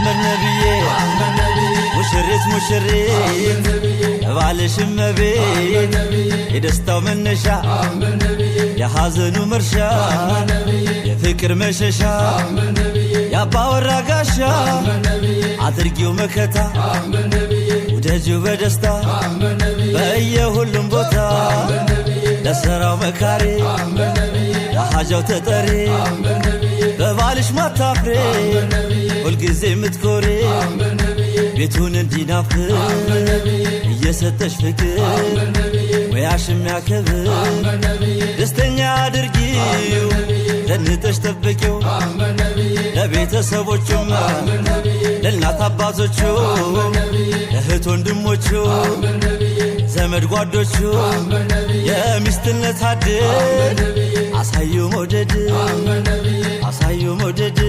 አህመድ ነብዬ፣ ሙሽሪት ሙሽሪት ባልሽ እመቤት፣ የደስታው መነሻ፣ የሐዘኑ መርሻ፣ የፍቅር መሸሻ፣ የአባወራ ጋሻ፣ አድርጊው መከታ፣ ውደጂው በደስታ በየሁሉም ቦታ፣ ለሥራው መካሪ፣ ለሐጃው ተጠሪ፣ በባልሽ ማታፍሬ፣ ሁልጊዜ የምትኮሪ፣ ቤቱን እንዲናፍቅ እየሰጠሽ ፍቅር፣ ሙያሽ የሚያከብር ደስተኛ አድርጊው፣ ዘንጠሽ ጠብቂው፣ ለቤተሰቦቹም፣ ለእናት አባቶቹ፣ እህት ወንድሞቹ፣ ዘመድ ጓዶቹ፣ የሚስትነት አድል አሳዩ መውደድ፣ አሳዩ መውደድ።